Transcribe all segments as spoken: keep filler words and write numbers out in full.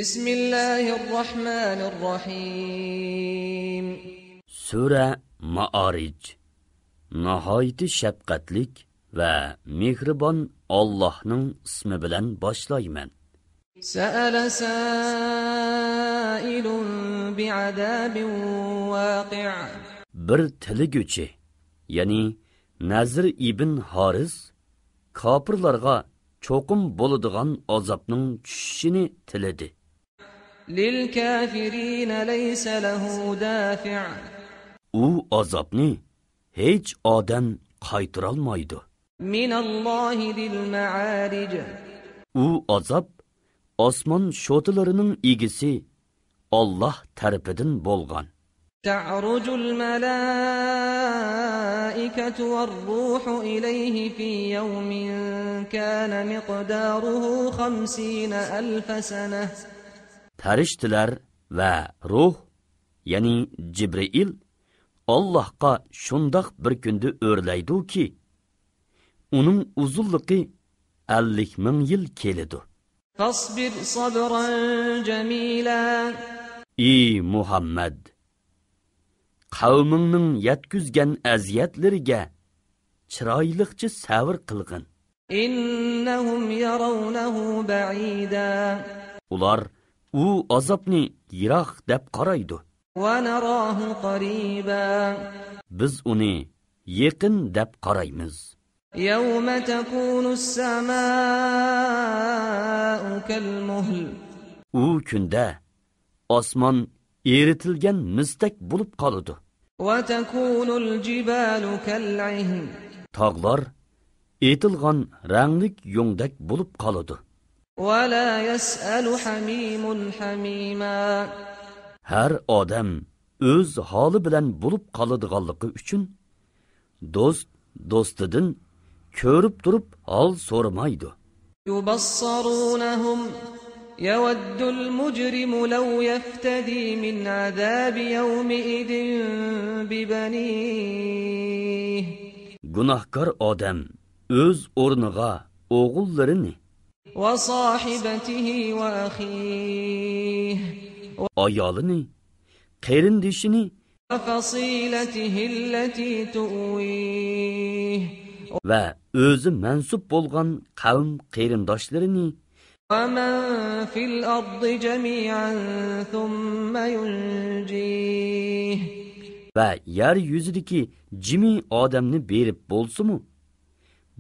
بسم الله الرحمن الرحيم. سۈرە مائارىج. ناھايىتى شەپقەتلىك ۋە مېھرىبان ئاللاھنىڭ ئىسمى بىلەن باشلايمەن. سأل سائل بعذاب واقع. بىر تىلىگۈچى، يەنى نەزىر ئىبن ھارىس، كاپىرلارغا چوقۇم بولىدىغان ئازابنىڭ چۈشۈشىنى تىلىدى. للكافرين ليس له دافع. ئۇ ئازابنى ھېچ ئادەم قايتۇرالمايدۇ. من الله ذي المعارج. ئۇ ئازاب ئاسمان شوتىلىرىنىڭ ئىگىسى ئاللاھ تەرىپىدىن بولغان. تعرج الملائكة والروح إليه في يوم كان مقداره خمسين ألف سنة. پەرىشتىلەر ۋە روھ، يەنى جىبرىئىل، ئاللاھقا شۇنداق بىر كۈندە ئۆرلەيدۇكى، ئۇنىڭ ئۇزۇنلۇقى ئەللىك مىڭ يىل كېلىدۇ. فاصبر صبرا جميلا. ئى مۇھەممەد! قەۋمىڭنىڭ يەتكۈزگەن ئەزىيەتلىرىگە چىرايلىقچە سەۋر قىلغىن. إنهم يرونه بعيدا. ئۇلار ئۇ ئازابنى يىراق دەپ قارايدۇ. ونراه قريبا. بىز ئۇنى يېقىن دەپ قارايمىز. يوم تكون السماء كالمهل. ئۇ كۈندە ئاسمان ئېرىتىلگەن مىستەك بولۇپ قالىدۇ. وتكون الجبال كالعهن. تاغلار ئېتىلغان رەڭلىك يۇڭدەك بولۇپ قالىدۇ. ولا يسأل حميم حميما. ھەر ئادەم ئۆز ھالى بىلەن بولۇپ قالىدىغانلىقى ئۈچۈن، دوست دوستىدىن كۆرۈپ تۇرۇپ ھال سورىمايدۇ. يبصرونهم يود المجرم لو يفتدي من عذاب يومئذ ببنيه. گۇناھكار ئادەم ئۆز ئورنىغا ئوغۇللىرىنى، وصاحبته وأخيه. ئايالىنى، قېرىندىشىنى، وفصيلته التي تؤويه. ۋە ئۆزى مەنسۇپ بولغان قەۋم قېرىنداشلىرىنى، ومن في الأرض جميعا ثم ينجيه. ۋە يەر يۈزىدىكى جىمى ئادەمنى بېرىپ بولسىمۇ،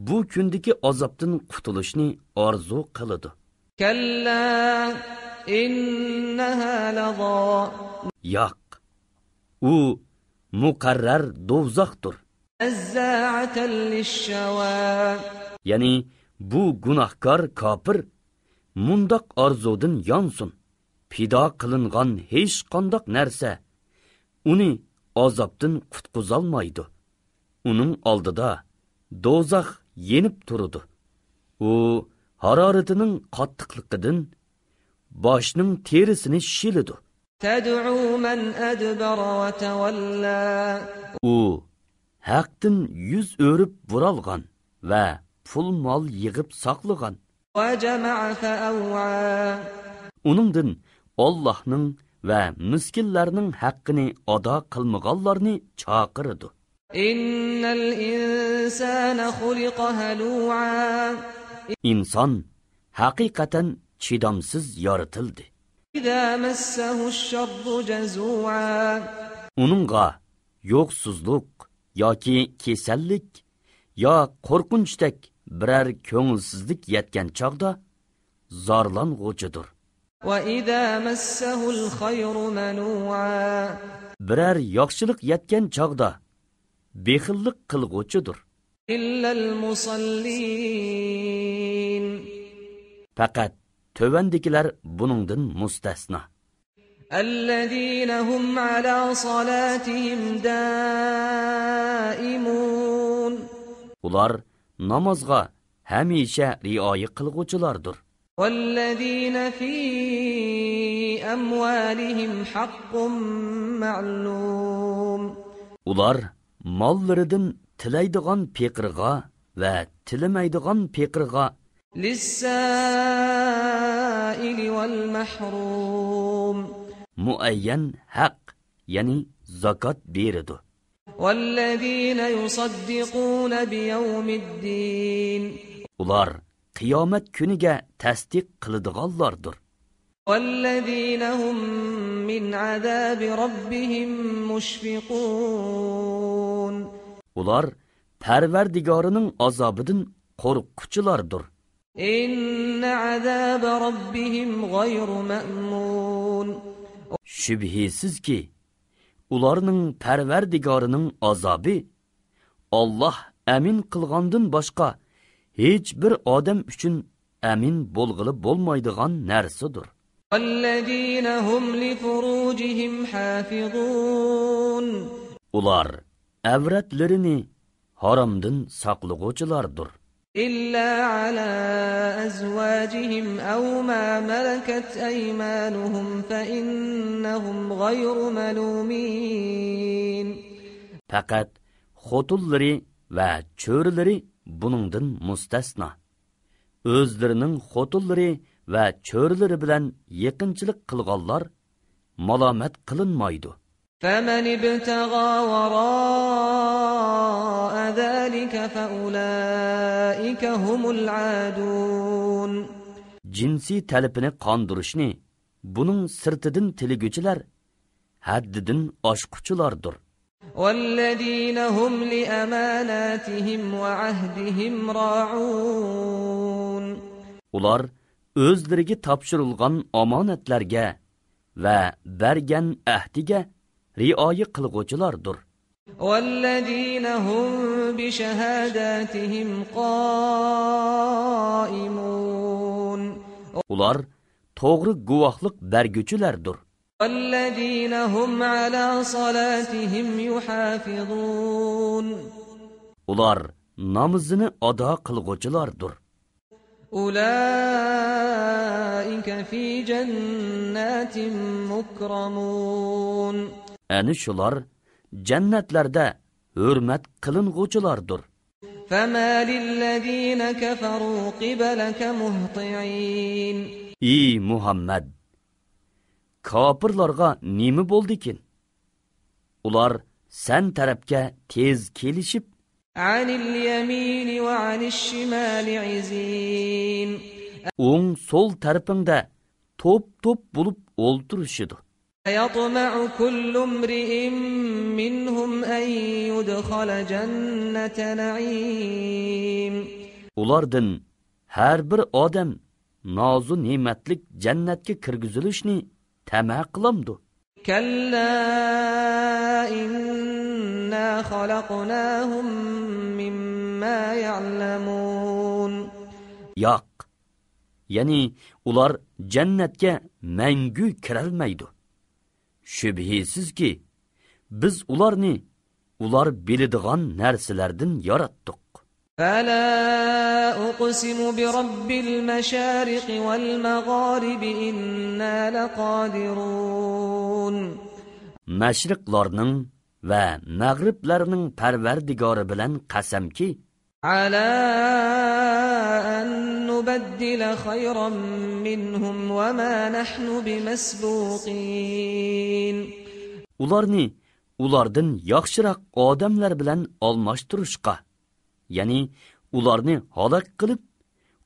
بۇ كۈندىكى ئازابتىن قۇتۇلۇشنى ئارزۇ قىلىدۇ. كلا إنها لظى. ياق، ئۇ مۇقەررەر دوزاختۇر. نزاعة للشوى. يەنى بۇ گۇناھكار كاپىر مۇنداق ئارزۇدىن يانسۇن، پىدا قىلىنغان ھېچقانداق نەرسە ئۇنى ئازابتىن قۇتقۇزالمايدۇ. ئۇنىڭ ئالدىدا دوزاخ يېنىپ تۇرىدۇ. ئۇ ھارارىتىنىڭ قاتتىقلىقىدىن باشنىڭ تېرىسىنى شىلىدۇ. تدعو من أدبر وتولى. ئۇ ھەقتىن يۈز ئۆرۈپ بۇرالغان ۋە پۇل-مال يىغىپ ساقلىغان. وجمع فأوعى. ئۇنىڭدىن ئاللاھنىڭ ۋە مىسكىنلەرنىڭ ھەققىنى ئادا قىلمىغانلارنى چاقىرىدۇ. إن الإنسان خلق هلوعا. ئىنسان ھەقىقەتەن چىدامسىز يارىتىلدى. إذا مسه الشر جزوعا. ئۇنىڭغا يوقسۇزلۇق ياكى كېسەللىك يا قورقۇنچتەك بىرەر كۆڭۈلسىزلىك يەتكەن چاغدا زارلانغۇچىدۇر. وإذا مسه الخير منوعا. بىرەر ياخشىلىق يەتكەن چاغدا بېخىللىق قىلغۇچىدۇر. إلا المصلين. پەقەت تۆۋەندىكىلەر بۇنىڭدىن مۇستەسنا. الذين هم على صلاتهم دائمون. ئۇلار نامازغا ھەمىشە رىئايە قىلغۇچىلاردۇر. والذين في أموالهم حق معلوم. ئۇلار ماللىرىدىن تىلەيدىغان پېقىرغا ۋە تىلىمەيدىغان پېقىرغا للسائل والمحروم. مۇئەييەن ھەق، يەنى زاكات بېرىدۇ. والذين يصدقون بيوم الدين. ئۇلار قىيامەت كۈنىگە تەستىق قىلىدىغانلاردۇر. والذين هم من عذاب ربهم مشفقون. ئۇلار پەرۋەردىگارىنىڭ ئازابىدىن قورققۇچىلاردۇر. إن عذاب ربهم غير مأمون. شۈبھىسىزكى، ئۇلارنىڭ پەرۋەردىگارىنىڭ ئازابى ئاللاھ ئەمىن قىلغاندىن باشقا ھېچبىر ئادەم ئۈچۈن ئەمىن بولغىلى بولمايدىغان نەرسىدۇر. والذين هم لفروجهم حافظون. ئۇلار ئەۋرەتلىرىنى ھارامدىن ساقلىغۇچىلاردۇر. إلا على أزواجهم أو ما ملكت أيمانهم فإنهم غير ملومين. پەقەت خوتۇنلىرى ۋە چۆرىلىرى بۇنىڭدىن مۇستەسنا. ئۆزلىرىنىڭ خوتۇنلىرى ۋە چۆرىلىرى بىلەن يېقىنچىلىق قىلغانلار مالامەت قىلىنمايدۇ. فمن ابتغى وراء ذلك فأولئك هم العادون. جىنسىي تەلىپىنى قاندۇرۇشنى بۇنىڭ سىرتىدىن تىلىگۈچىلەر ھەددىدىن ئاشقۇچىلاردۇر. والذين هم لأماناتهم وعهدهم راعون. ئۇلار ئۆزلىرىگە تاپشۇرۇلغان ئامانەتلەرگە ۋە بەرگەن ئەھدىگە رىئايە قىلغۇچىلاردۇر. والذين هم بشهاداتهم قائمون. ئۇلار توغرا گۇۋاھلىق بەرگۈچىلەردۇر. والذين هم على صلاتهم يحافظون. ئۇلار نامىزىنى ئادا قىلغۇچىلاردۇر. أولئك في جنات مكرمون. ئەنە شۇلار جەننەتلەردە ھۆرمەت قىلىنغۇچىلاردۇر. فما للذين كفروا قبلك مهطعين. ئى مۇھەممەد! كاپىرلارغا نېمە بولدىكىن؟ ئۇلار سەن تەرەپكە تېز كېلىشىپ، عن اليمين وعن الشمال عزين. ئوڭ، سول تەرىپىڭدە توپ-توپ بولۇپ ئولتۇرۇشىدۇ. أيطمع كل امرئ منهم أن يدخل جنة نعيم. ئۇلاردىن ھەر بىر ئادەم نازۇ نېمەتلىك جەننەتكە كىرگۈزۈلۈشنى تەمە قىلامدۇ؟ كلا إنا خلقناهم مما يعلمون. ياق، يەنى ئۇلار جەننەتكە مەڭگۈ كىرەلمەيدۇ. شۈبھىسىزكى، بىز ئۇلارنى ئۇلار بىلىدىغان نەرسىلەردىن ياراتتۇق. فلا أقسم برب المشارق والمغارب إنا لقادرون. مەشرىقلارنىڭ ۋە مەغرىبلەرنىڭ پەرۋەردىگارى بىلەن قەسەمكى، على أن نبدل خيرا منهم وما نحن بمسبوقين. ئۇلارنى ئۇلاردىن ياخشىراق ئادەملەر بىلەن ئالماشتۇرۇشقا، يەنى ئۇلارنى ھالاك قىلىپ،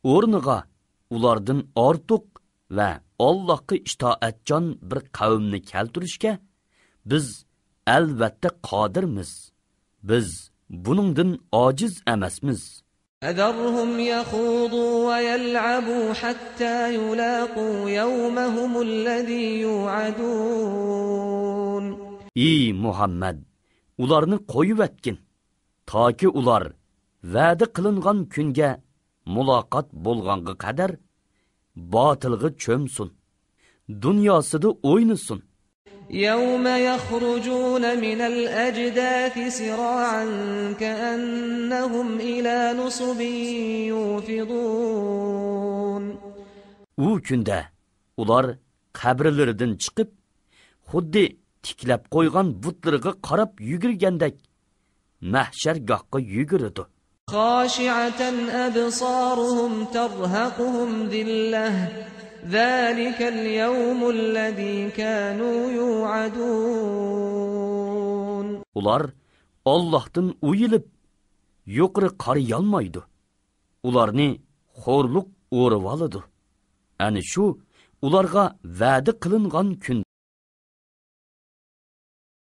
ئورنىغا ئۇلاردىن ئارتۇق ۋە ئاللاھقا ئىتائەتچان بىر قەۋمنى كەلتۈرۈشكە بىز ئەلۋەتتە قادىرمىز. بىز بۇنىڭدىن ئاجىز ئەمەسمىز. فذرهم يخوضوا ويلعبوا حتى يلاقوا يومهم الذي يوعدون. ئى مۇھەممەد، ئۇلارنى قويۇۋەتكىن، تاكى ئۇلار ۋەدە قىلىنغان كۈنگە مۇلاقات بولغانغا قەدەر باتىلغا چۆمسۇن، دۇنياسىدا ئوينىسۇن. يوم يخرجون من الأجداث سراعا كأنهم إلى نصب يوفضون. ئۇ كۈندە ئۇلار قەبرىلىرىدىن چىقىپ، خۇددى تىكلەپ قويغان بۇتلىرىغا قاراپ يۈگۈرگەندەك مەھشەرگاھقا يۈگۈرىدۇ. خاشعة أبصارهم ترهقهم ذلة ذلك اليوم الذي كانوا يوعدون. ئۇلار ئاللاھتىن ئۇيىلىپ، يۇقىرى قارىيالمايدۇ. ئۇلارنى خورلۇق ئورىۋالىدۇ. ئەنە شۇ ئۇلارغا ۋەدە قىلىنغان كۈن.